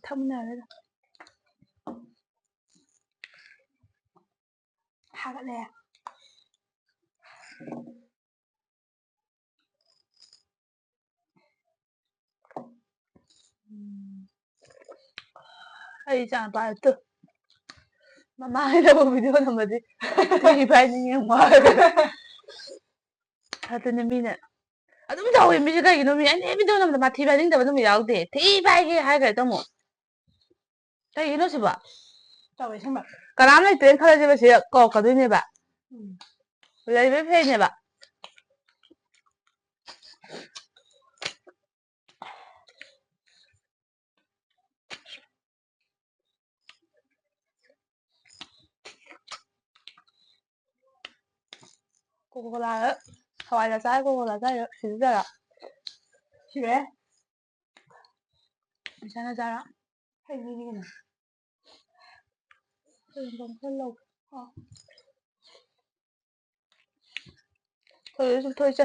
ꯊꯝꯅꯔꯦꯗ꯫ ꯍꯥꯒꯠꯂꯦ꯫ ꯎꯝ꯫ ꯑꯩ ꯏꯆꯥ ꯅꯨꯄꯥ ꯇꯨ꯫ ꯃꯃꯥꯒꯤ ꯂꯧꯕ ꯚꯤꯗꯤꯑꯣ ꯅꯝꯕꯗꯤ ꯊꯤ ꯐꯥꯏꯅꯤꯡꯉꯦ ꯌꯦꯡꯉꯣ ꯍꯥꯏꯕ꯫ ꯑꯗꯨꯅꯦ ꯃꯤꯅ ꯑꯗꯨꯝ ꯇꯧꯋꯦ ꯃꯤꯁꯦ ꯀꯩꯒꯤꯅꯣ? ꯃꯤ ꯑꯩꯅ ꯚꯤꯗꯤꯑꯣ ꯅꯝꯕꯗ ꯃꯥ ꯊꯤ ꯐꯥꯏꯅꯤꯡꯗꯕ ꯅꯨꯃꯤꯠ ꯌꯥꯎꯗꯦ꯫ ꯊꯤ ꯐꯥꯏꯒꯦ ꯍꯥꯏꯈ꯭ꯔꯦ ꯑꯗꯨꯝ꯫ ꯀꯩꯒꯤꯅꯣ ꯁꯤꯕꯣ? ꯇꯧꯋꯦ ꯑꯁꯦꯡꯕ꯫ ꯀꯅꯥꯝ ꯂꯩꯇ꯭ꯔꯦꯅ ꯈꯜꯂꯁꯦꯕ ꯁꯤꯗ ꯀꯧꯔꯛꯀꯗꯣꯏꯅꯦꯕ꯫ ꯎꯝ꯫ ꯂꯩꯕꯩ ꯐꯩꯅꯦꯕ꯫ ꯀꯣꯀꯣ ꯀꯣꯂꯥꯗ ꯍꯋꯥꯏꯖꯥꯔ ꯆꯥꯔ ꯀꯣꯀꯣ ꯀꯣꯂꯥ ꯆꯥꯏꯔꯣ? ꯁꯤꯖꯤꯟꯅꯔꯣ? ꯁꯤꯔꯦ꯫ ꯏꯁꯥꯅ ꯆꯥꯔꯣ? ꯍꯩ ꯃꯤꯅꯤ ꯀꯩꯅꯣ꯫ ꯀꯩꯅꯣ ꯈꯔ ꯂꯧꯒꯦ꯫ ꯑꯣ꯫ ꯊꯣꯏꯁꯨ ꯊꯣꯏꯁꯦ꯫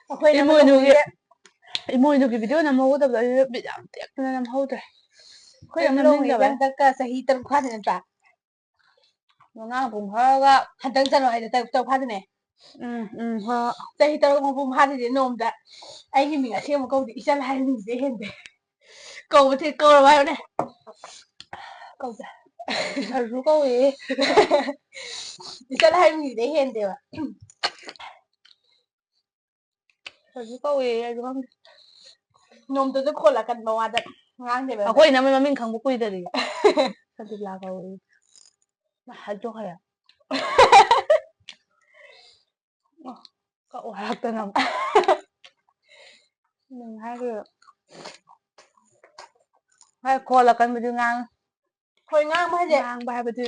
ꯑꯩꯈꯣꯏꯅ ꯏꯃꯣꯏꯅꯨꯒꯤ, ꯂꯨꯍꯣꯡꯉꯤꯁꯦ ꯏꯃꯣꯏꯅꯨꯒꯤ ꯚꯤꯗꯤꯑꯣ ꯅꯝꯍꯧꯒꯗꯕꯗꯣ ꯑꯩ ꯕꯤꯠ ꯌꯥꯝ ꯇꯦꯛꯇꯅ ꯅꯝꯍꯧꯗ꯭ꯔꯦ꯫ ꯑꯩꯈꯣꯏ ꯌꯥꯝ ꯂꯨꯍꯣꯡꯉꯤꯁꯦ ꯅꯝꯅꯤꯡꯗꯕ꯫ ꯍꯟꯗꯛꯀ ꯆꯍꯤ ꯇꯔꯨꯛ ꯐꯥꯗꯣꯏ ꯅꯠꯇ꯭ꯔꯥ? ꯃꯉꯥ ꯃꯄꯨꯡ ꯐꯥꯔꯒ ꯍꯟꯗꯛ ꯖꯅꯋꯥꯔꯤꯗ ꯇꯔꯨꯛ ꯇꯔꯨꯛ ꯐꯥꯗꯣꯏꯅꯦ꯫ ꯎꯝ, ꯎꯝ, ꯍꯣꯏ, ꯍꯣꯏ꯫ ꯆꯍꯤ ꯇꯔꯨꯛ ꯃꯄꯨꯡ ꯐꯥꯗꯣꯏꯁꯦ ꯅꯣꯡꯃꯗ ꯑꯩꯒꯤ ꯃꯤꯡ ꯑꯁꯦꯡꯕ ꯀꯧꯗꯦ, ꯏꯆꯜ ꯍꯥꯏꯕ ꯃꯤꯡꯁꯤꯗꯩ ꯍꯦꯟꯗꯦ꯫ ꯀꯧꯕ ꯊꯤ-, ꯀꯧꯔꯕ ꯍꯥꯏꯌꯨꯅꯦ꯫ ꯀꯧꯗꯦ꯫ ꯁꯔꯖꯨ ꯀꯧꯏ꯫ ꯏꯆꯜ ꯍꯥꯏꯕ ꯃꯤꯡꯁꯤꯗꯩ ꯍꯦꯟꯗꯦꯕ꯫ ꯁꯔꯖꯨ ꯀꯧꯏ, ꯑꯩꯁꯨ ꯈꯪꯗꯦ꯫ ꯅꯣꯡꯃꯇꯁꯨ ꯈꯣꯜꯂꯛꯀꯟꯕ ꯋꯥꯗ ꯉꯥꯡꯗꯦꯕ꯫ ꯑꯩꯈꯣꯏ ꯏꯅꯝꯃꯩ ꯃꯃꯤꯡ ꯈꯪꯕ ꯀꯨꯏꯗꯔꯤ꯫ ꯁꯟꯇꯤꯂꯥ ꯀꯧꯏ꯫ ꯃꯥ ꯍꯥꯏꯗꯣꯛꯈ꯭ꯔꯦ꯫ ꯑꯣ, ꯀꯛꯎ ꯍꯥꯏꯔꯛꯇꯅ ꯑꯃꯨꯛ꯫ ꯅꯪ ꯍꯥꯏꯈ꯭ꯔꯦ꯫ ꯍꯣꯏ, ꯈꯣꯜꯂꯛꯀꯟꯕꯗꯤ ꯉꯥꯡ-, ꯍꯣꯏ, ꯉꯥꯡꯕ ꯍꯥꯏꯁꯦ꯫ ꯉꯥꯡꯕ ꯍꯥꯏꯕꯗꯤ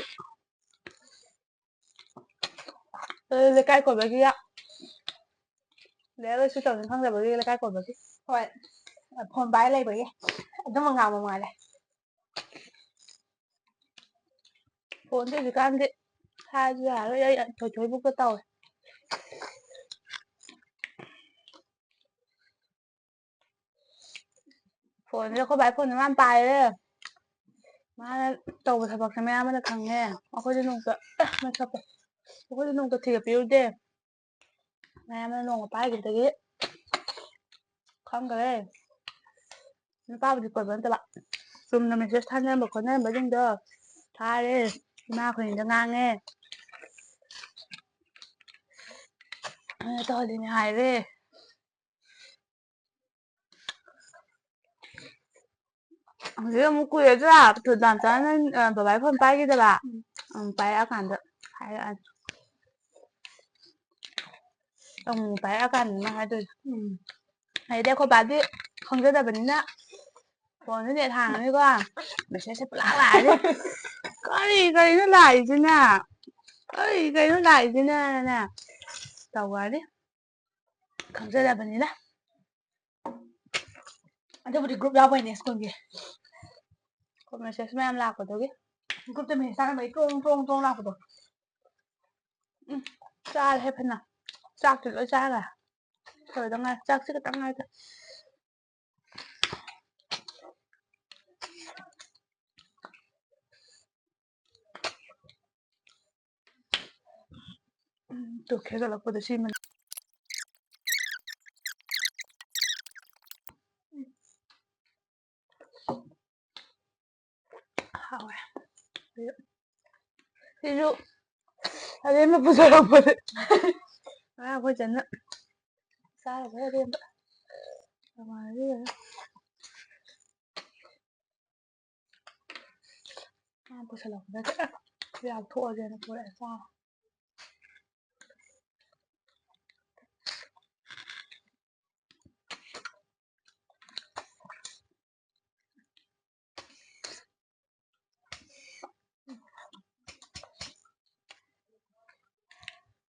ꯑꯗꯨ ꯂꯩꯀꯥꯏ ꯀꯣꯏꯕꯒꯤ ꯌꯥ-, ꯂꯥꯏꯔꯤꯛ ꯂꯥꯏꯁꯨ ꯇꯧꯅꯤ ꯈꯪꯗꯕꯒꯤ ꯂꯩꯀꯥꯏ ꯀꯣꯏꯕꯒꯤ꯫ ꯍꯣꯏ, ꯐꯣꯟ ꯄꯥꯏ ꯂꯩꯕꯒꯤ ꯑꯗꯨꯝ ꯉꯥꯡꯕ ꯃꯥꯜꯂꯦ꯫ ꯐꯣꯟꯁꯦ ꯍꯧꯖꯤꯛꯀꯥꯟꯗꯤ ꯍꯥꯏꯔꯁꯨ ꯌꯥꯔꯣꯏ, ꯑꯩ ꯊꯣꯏꯊꯣꯏꯕꯨꯛꯇ ꯇꯧꯋꯦ꯫ ꯐꯣꯟꯁꯦ ꯑꯩꯈꯣꯏ ꯕꯥꯏ ꯐꯣꯟꯁꯦ ꯃꯥꯅ ꯄꯥꯏꯔꯦ꯫ ꯃꯥꯅ ꯇꯧꯕ ꯊꯕꯛꯁꯦ ꯃꯌꯥꯝ ꯑꯃꯅ ꯈꯪꯉꯦ꯫ ꯑꯩꯈꯣꯏꯗꯤ ꯅꯣꯡꯇ, ꯑꯦ, ꯃꯁꯛꯇꯣ꯫ ꯑꯩꯈꯣꯏꯗꯤ ꯅꯣꯡꯇ ꯊꯤꯒꯠꯄꯤꯔꯨꯗꯦ꯫ ꯃꯌꯥꯝꯅ ꯅꯣꯡꯃ ꯄꯥꯏꯈꯤꯕꯗꯒꯤ ꯈꯪꯈ꯭ꯔꯦ꯫ ꯅꯨꯄꯥꯕꯨꯗꯤ ꯀꯣꯏꯕ ꯅꯠꯇꯕ, ꯆꯨꯝꯅ ꯃꯦꯁꯦꯖ ꯊꯥꯅꯔꯝꯕ ꯈꯣꯠꯅꯔꯝꯕꯁꯤꯡꯗꯣ ꯊꯥꯔꯦ꯫ ꯏꯃꯥ ꯈꯨꯗꯤꯡꯗ ꯉꯥꯡꯉꯦ꯫ ꯑꯩꯅ ꯇꯧꯍꯜꯂꯤꯅꯦ ꯍꯥꯏꯔꯦ꯫ ꯍꯧꯖꯤꯛ ꯑꯃꯨꯛ ꯀꯨꯏꯔꯗ꯭ꯔꯥ ꯗꯥꯝꯆꯥꯅ ꯕꯕꯥꯒꯤ ꯐꯣꯟ ꯄꯥꯏꯈꯤꯗꯕ? ꯑꯃꯨꯛ ꯄꯥꯏꯔꯛꯑꯀꯥꯟꯗ ꯍꯥꯏꯔꯛꯑꯅꯤ꯫ ꯑꯃꯨꯛ ꯄꯥꯏꯔꯛꯑꯀꯥꯟꯗꯅ ꯍꯥꯏꯗꯣꯏꯁꯦ꯫ ꯎꯝ꯫ ꯑꯗꯩꯗꯤ ꯑꯩꯈꯣꯏ ꯕꯥꯗꯤ ꯈꯪꯖꯗꯕꯅꯤꯅ ꯐꯣꯟꯁꯦ ꯅꯦꯠ ꯍꯥꯡꯉꯅꯤꯀꯣ, ꯃꯦꯁꯦꯖꯁꯦ ꯄꯨꯂꯥꯛ ꯂꯥꯛꯑꯅꯤ꯫ "ꯀꯔꯤ ꯀꯔꯤꯅꯣ ꯂꯥꯛꯏꯁꯤꯅ? ꯀꯔꯤ ꯀꯔꯤꯅꯣ ꯂꯥꯛꯏꯁꯤꯅꯅꯦ?" ꯇꯧꯔꯅꯤ꯫ ꯈꯪꯖꯗꯕꯅꯤꯅ꯫ ꯑꯗꯨꯕꯨꯗꯤ ꯒ꯭ꯔꯨꯞ ꯌꯥꯎꯕꯩꯅꯦ ꯁ꯭ꯀꯨꯜꯒꯤ꯫ ꯃꯦꯁꯦꯖ ꯃꯌꯥꯝ ꯂꯥꯛꯄꯗꯨꯒꯤ꯫ ꯒ꯭ꯔꯨꯞꯇ ꯃꯦꯁꯦꯖ ꯊꯥꯅꯕꯩ ꯇ꯭ꯔꯣꯡ ꯇ꯭ꯔꯣꯡ ꯇ꯭ꯔꯣꯡ ꯂꯥꯛꯄꯗꯣ꯫ ꯎꯝ, ꯆꯥꯔꯦ ꯐꯅ꯫ ꯆꯥꯛꯇꯤ ꯂꯣꯏ ꯆꯥꯈ꯭ꯔꯦ꯫ ꯊꯣꯏꯗ ꯉꯥꯏ꯫ ꯆꯥꯛꯁꯤ ꯈꯛꯇꯪ ꯉꯥꯏꯗ꯫ ꯎꯝ, ꯇꯨ ꯈꯦꯒꯠꯂꯛꯄꯗ ꯁꯤ ꯃꯅꯝ꯫ ꯍꯥꯎꯋꯦ꯫ ꯁꯤꯁꯨ ꯑꯔꯦꯝꯕ ꯄꯨꯖꯔꯛꯄꯅꯦ꯫ ꯉꯔꯥꯡ ꯑꯩꯈꯣꯏ ꯆꯟꯅ ꯆꯥꯔꯨꯕꯩ ꯑꯔꯦꯝꯕ꯫ ꯀꯃꯥꯏꯅ ꯃꯥ ꯄꯨꯁꯜꯂꯛꯄꯗ ꯌꯥꯎꯊꯣꯛꯑꯁꯦꯅ ꯄꯨꯔꯛꯑꯦ ꯆꯥꯔꯣ꯫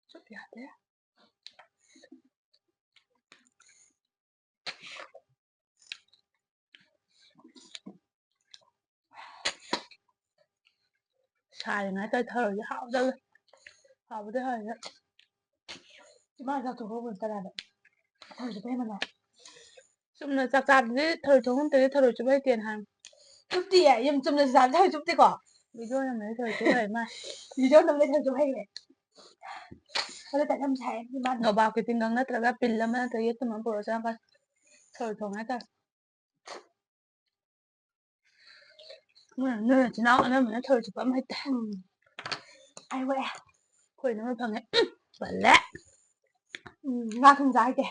ꯆꯨꯞ ꯌꯥꯗꯦ꯫ ꯁꯥꯔꯤꯉꯩ ꯇꯧꯔ ꯊꯔꯣꯏꯁꯦ ꯍꯥꯎꯗꯧꯔꯦ꯫ ꯍꯥꯎꯕꯗꯤ ꯍꯥꯎꯔꯦ꯫ ꯏꯃꯥ ꯆꯥꯛ ꯊꯣꯡꯕ ꯇꯔꯥꯗ꯫ ꯊꯔꯣꯏꯁꯦ ꯄꯦꯟꯕꯅꯦ꯫ ꯆꯨꯝꯅ ꯆꯥꯛ ꯆꯥꯕꯗꯤ ꯊꯔꯣꯏ ꯊꯣꯡꯕ ꯅꯠꯇ꯭ꯔꯗꯤ ꯊꯔꯣꯏ ꯆꯨꯞ ꯍꯩꯇꯦꯅ ꯍꯥꯏ꯫ ꯆꯨꯞꯇꯤꯌꯦ, ꯌꯨꯝ ꯆꯨꯝꯅ ꯆꯥꯕꯗꯤ ꯊꯔꯣꯏ ꯆꯨꯞꯇꯦꯀꯣ꯫ ꯚꯤꯗꯤꯑꯣ ꯅꯝꯕꯗꯤ ꯊꯔꯣꯏ ꯆꯨꯞ ꯍꯩ ꯃꯥ꯫ ꯚꯤꯗꯤꯑꯣ ꯅꯝꯕꯗꯤ ꯊꯔꯣꯏ ꯆꯨꯞ ꯍꯩꯈ꯭ꯔꯦ꯫ ꯑꯗꯨ ꯇꯥꯏ ꯌꯥꯝ ꯁꯥꯏ ꯏꯃꯥꯅ꯫ ꯅꯣꯕꯥꯞꯀꯤ ꯇꯤꯡꯒꯪ ꯅꯠꯇ꯭ꯔꯒ ꯄꯤꯜ ꯑꯃ ꯅꯠꯇ꯭ꯔꯒ ꯌꯦꯇꯨꯝ ꯑꯃ ꯄꯨꯔꯛꯑꯣ ꯆꯥꯕ꯫ ꯊꯔꯣꯏ ꯊꯣꯡꯉꯦ ꯍꯥꯏꯇꯥꯔꯦ꯫ ꯅꯣꯏ, ꯅꯣꯏ ꯅꯆꯤꯟ ꯅꯅꯥꯎ ꯑꯅꯝꯕꯅ ꯊꯔꯣꯏ ꯆꯨꯞꯄ ꯑꯃ ꯍꯩꯇꯦ꯫ ꯎꯝ꯫ ꯑꯩ ꯋꯥꯏ꯫ ꯑꯩꯈꯣꯏꯅ ꯑꯃ ꯐꯪꯉꯦ꯫ ꯎꯝ, ꯄꯜꯂꯦ꯫ ꯎꯝ, ꯉꯥ ꯊꯣꯡ ꯆꯥ ꯍꯩꯇꯦ꯫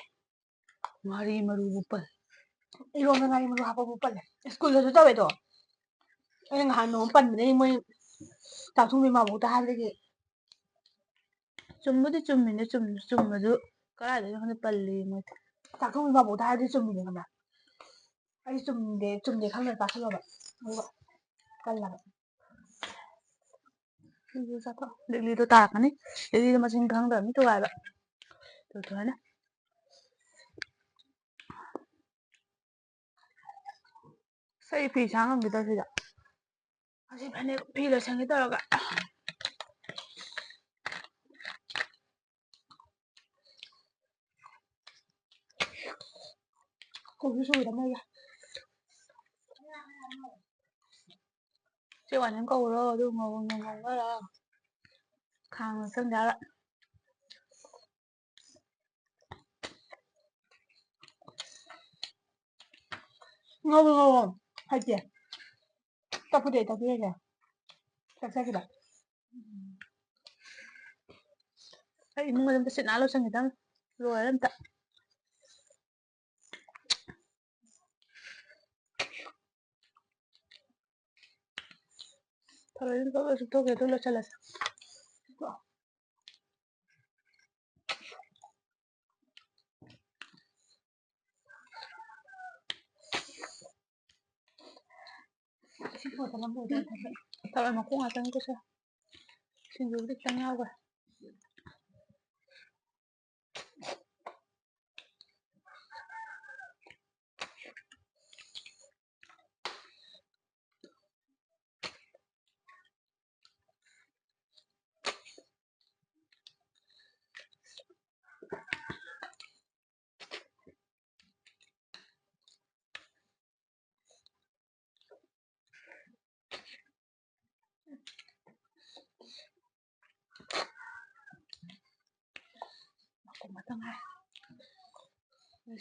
ꯉꯥꯔꯤ ꯃꯔꯨꯕꯨ ꯄꯜ꯫ ꯏꯔꯣꯝꯕ ꯉꯥꯔꯤ ꯃꯔꯨ ꯍꯥꯞꯄꯕꯨ ꯄꯜꯂꯦ꯫ ꯁ꯭ꯀꯨꯜꯗꯁꯨ ꯇꯧꯋꯦꯗꯣ꯫ ꯑꯩꯅ ꯉꯍꯥꯟ ꯅꯣꯡꯃ ꯄꯟꯕꯗꯒꯤ ꯃꯣꯏ ꯆꯥꯛꯊꯣꯡꯕꯤ ꯃꯥꯕꯣꯛꯇ ꯍꯥꯏꯕꯗꯒꯤ ꯆꯨꯝꯕꯨꯗꯤ ꯆꯨꯝꯃꯤꯅꯦ, ꯆꯨꯝ-, ꯆꯨꯝꯃꯁꯨ ꯀꯗꯥꯏꯗꯩꯅꯣ ꯈꯪꯗꯦ ꯄꯜꯂꯤ ꯃꯣꯏꯗꯤ꯫ ꯆꯥꯛꯊꯣꯡꯕꯤ ꯃꯥꯕꯣꯛꯇ ꯍꯥꯏꯔꯗꯤ ꯆꯨꯝꯃꯤꯅꯦ ꯈꯪꯕ꯭ꯔꯥ? ꯑꯩ ꯆꯨꯝꯗꯦ, ꯆꯨꯝꯗꯦ ꯈꯪꯗꯅ ꯆꯥꯁꯜꯂꯕ꯫ ꯑꯗꯨꯒ ꯄꯜꯂꯕ꯫ ꯁꯤꯡꯖꯨ ꯆꯥꯊꯣꯛ꯫ ꯂꯤꯛꯂꯤꯗꯣ ꯇꯥꯔꯛꯀꯅꯤ꯫ ꯂꯤꯛꯂꯤꯗꯣ ꯃꯁꯤꯡ ꯈꯪꯗꯕ ꯃꯤ ꯊꯨꯒꯥꯏꯕ꯫ ꯇꯨ ꯊꯣꯏꯅ꯫ ꯑꯁ, ꯑꯩ ꯐꯤ ꯁꯥ ꯉꯝꯈꯤꯗꯧꯔꯦ ꯁꯤꯗ꯫ ꯑꯁꯤ ꯐꯅꯦꯛ ꯐꯤ ꯂꯣꯏꯁꯟꯒꯦ ꯇꯧꯔꯒ꯫ ꯀꯣꯕꯤ ꯁꯣꯏꯗ ꯃꯣꯏꯒ꯫ ꯆꯦ ꯋꯥꯅꯦꯝ ꯀꯧꯔꯣ, ꯑꯗꯨ ꯉꯧ-, ꯉꯧ-, ꯉꯧꯅꯔꯣ꯫ ꯈꯥꯡꯗ ꯆꯪꯖꯥꯠꯂ꯫ ꯉꯧꯔꯣ, ꯉꯧꯔꯣ꯫ ꯍꯩꯇꯦ꯫ ꯇꯛꯄꯗꯤ ꯑꯩ ꯇꯛꯄꯤꯔꯒꯦ꯫ ꯇꯛꯆꯈꯤꯕ꯫ ꯑꯩ ꯏꯃꯨꯡ ꯃꯅꯨꯡꯗ ꯁꯤꯠ ꯅꯥꯟ ꯂꯣꯏꯁꯟꯈꯤꯗꯕꯅꯤ꯫ ꯂꯣꯏꯔꯦ ꯑꯝꯇ꯫ ꯊꯔꯣꯏꯗꯨ ꯂꯣꯏ ꯆꯨꯞꯊꯣꯛꯀꯦ, ꯑꯗꯨ ꯂꯣꯏꯁꯜꯂꯁꯤ꯫ ꯊꯔꯣꯏ ꯃꯀꯨ ꯉꯥꯛꯇꯅꯤ ꯀꯣꯁꯦ꯫ ꯁꯤꯡꯖꯨꯕꯨꯗꯤ ꯈꯤꯇꯪ ꯌꯥꯎꯈ꯭ꯔꯦ꯫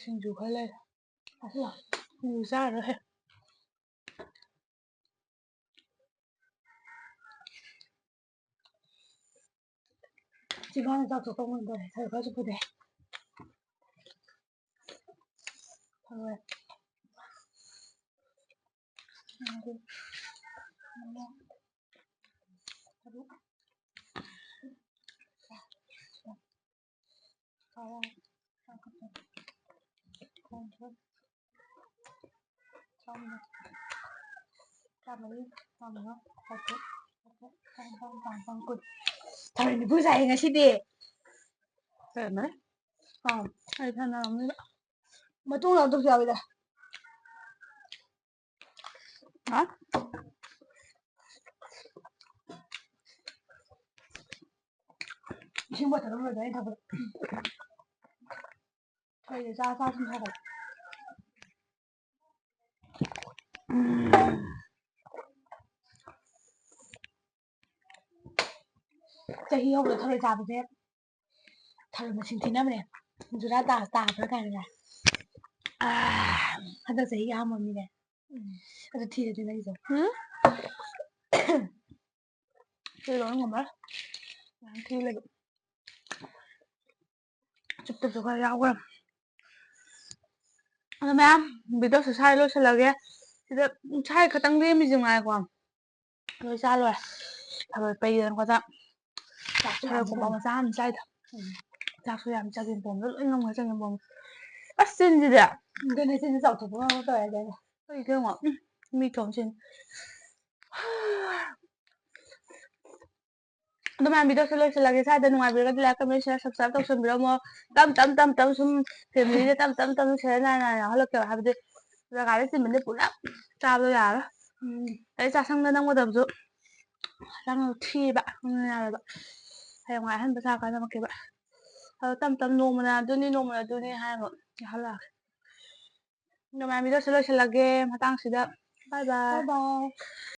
ꯁꯤꯡꯖꯨ ꯈꯔ ꯂꯩꯔꯦ꯫ ꯆꯥꯁꯤꯜꯂꯣ꯫ ꯁꯤꯡꯖꯨ ꯆꯥꯔꯔꯣꯏꯍꯦ꯫ ꯆꯤꯝꯕꯥꯟꯁꯦ ꯆꯥꯎꯊꯣꯛꯄ ꯉꯝꯗꯔꯦ꯫ ꯊꯔꯣꯏ ꯈꯔꯁꯨ ꯄꯨꯊꯣꯛꯑꯦ꯫ ꯊꯔꯣꯏ꯫ ꯃꯉꯥ, ꯇꯔꯨꯛ꯫ ꯊꯔꯣꯏ ꯅꯤꯐꯨ ꯆꯥꯏ ꯉꯁꯤꯗꯤ꯫ ꯂꯩꯔꯝꯃꯅꯤ꯫ ꯑꯥ, ꯑꯩ ꯊꯥꯅꯔꯝꯅꯤꯗ꯫ ꯃꯇꯨꯡ ꯂꯧꯊꯣꯛꯁꯨ ꯌꯥꯎꯋꯤꯗ꯫ ꯍꯥ? ꯏꯁꯤꯡ ꯕꯣꯇꯜ ꯑꯃ ꯂꯩꯗꯥꯏꯅꯦ ꯊꯛꯄꯗ꯫ ꯀꯩꯗ ꯆꯥ ꯆꯥ ꯁꯨꯝ ꯊꯛꯄꯗ꯫ ꯎꯝ꯫ ꯆꯍꯤ ꯍꯧꯕꯗ ꯊꯔꯣꯏ ꯆꯥꯕꯁꯦ ꯊꯔꯣꯏ ꯃꯁꯤꯡ ꯊꯤꯅꯕꯅꯦ꯫ ꯖꯨꯔꯥ ꯇꯥ-, ꯇꯥꯕ꯭ꯔꯥ ꯀꯥꯏꯅꯒ꯫ ꯑꯥ, ꯍꯟꯗꯛ ꯆꯍꯤꯒꯤ ꯑꯍꯥꯟꯕ ꯃꯤꯅꯦ꯫ ꯎꯝ꯫ ꯑꯗꯨ ꯊꯤꯔꯗꯤ ꯅꯪꯒꯤꯁꯨ꯫ ꯎꯝ? ꯁꯤ ꯂꯣꯏ ꯉꯝꯃꯔꯣꯏ꯫ ꯃꯌꯥꯝ ꯊꯤ ꯂꯩꯕ꯫ ꯆꯨꯞꯇꯕꯁꯨ ꯈꯔ ꯌꯥꯎꯈ꯭ꯔꯦ꯫ ꯑꯗꯣ ꯃꯌꯥꯝ, videoꯁꯦ ꯁ꯭ꯋꯥꯏ ꯂꯣꯏꯁꯤꯜꯂꯒꯦ꯫ ꯁꯤꯗ ꯁ꯭ꯋꯥꯏ ꯈꯛꯇꯪ ꯂꯦꯝꯃꯤꯁꯦ ꯉꯥꯏꯀꯣ꯫ ꯂꯣꯏ ꯆꯥ ꯂꯣꯏꯔꯦ꯫ ꯊꯔꯣꯏ ꯄꯩꯗꯅꯀꯣ ꯆꯥꯛ꯫ ꯆꯥꯛꯁꯨ ꯊꯔꯣꯏ ꯌꯥꯝ ꯀꯣꯝꯄꯥꯛ ꯆꯪꯉꯦ꯫ ꯃꯆꯥ ꯑꯃ ꯆꯥꯏꯗ꯫ ꯎꯝ꯫ ꯆꯥꯛꯁꯨ ꯌꯥꯝ ꯆꯒꯦꯝ ꯄꯣꯝꯕꯗ ꯂꯣꯏ ꯉꯝꯈ꯭ꯔꯦ ꯆꯒꯦꯝ ꯄꯣꯝꯕ꯫ ꯑꯁ ꯆꯤꯟꯁꯤꯗꯤ꯫ ꯑꯗꯨꯅꯦ ꯆꯤꯟꯁꯤ ꯆꯥꯎꯊꯣꯛꯄ ꯉꯝꯃ ꯇꯧꯋꯦ ꯍꯥꯏꯗꯥꯏꯅꯦ꯫ ꯑꯩ ꯀꯩꯅꯣ, ꯎꯝ, ꯃꯤ ꯊꯣꯡ ꯆꯤꯟ꯫ ꯑꯗꯨ ꯃꯌꯥꯝ videoꯁꯦ ꯂꯣꯏꯁꯤꯜꯂꯒꯦ꯫ ꯁ꯭ꯋꯥꯏꯗ ꯅꯨꯡꯉꯥꯏꯕꯤꯔꯒꯗꯤ like, comment, share, subscribe ꯇꯧꯁꯟꯕꯤꯔꯝꯃꯣ꯫ ꯇꯞ ꯇꯞ ꯇꯞ ꯇꯞ ꯁꯨꯝ familyꯁꯦ ꯇꯞ ꯇꯞ ꯇꯞ ꯁꯦꯟꯅ ꯅꯥꯏꯅ ꯌꯥꯎꯍꯜꯂꯛꯀꯦꯕ꯫ ꯍꯥꯏꯕꯗꯤ ꯖꯒꯥꯗ ꯆꯤꯟꯕꯅꯤꯅ ꯄꯨꯂꯞ ꯆꯥꯕꯗꯣ ꯌꯥꯔꯔꯣꯏ꯫ ꯎꯝ꯫ ꯑꯗꯩ ꯆꯥꯁꯪꯗ ꯅꯝꯒꯗꯕꯁꯨ ꯍꯛꯆꯥꯡ ꯊꯤꯕ, ꯑꯗꯨꯅ ꯌꯥꯔꯣꯏꯕ꯫ ꯍꯌꯦꯡꯋꯥꯏ ꯑꯍꯟꯕ ꯁꯥꯔꯀꯥꯟꯗ ꯅꯝꯃꯛꯀꯦꯕ꯫ ꯑꯗꯣ ꯇꯞ ꯇꯞ ꯅꯣꯡꯃꯅ ꯑꯗꯨꯅꯤ, ꯅꯣꯡꯃꯅ ꯑꯗꯨꯅꯤ ꯍꯥꯏꯔꯒ ꯌꯥꯎꯍꯜꯂꯛꯑꯒꯦ꯫ ꯑꯗꯨ ꯃꯌꯥꯝ videoꯁꯦ ꯂꯣꯏꯁꯤꯜꯂꯒꯦ ꯃꯇꯥꯡꯁꯤꯗ꯫ Bye bye꯫ Bye bye꯫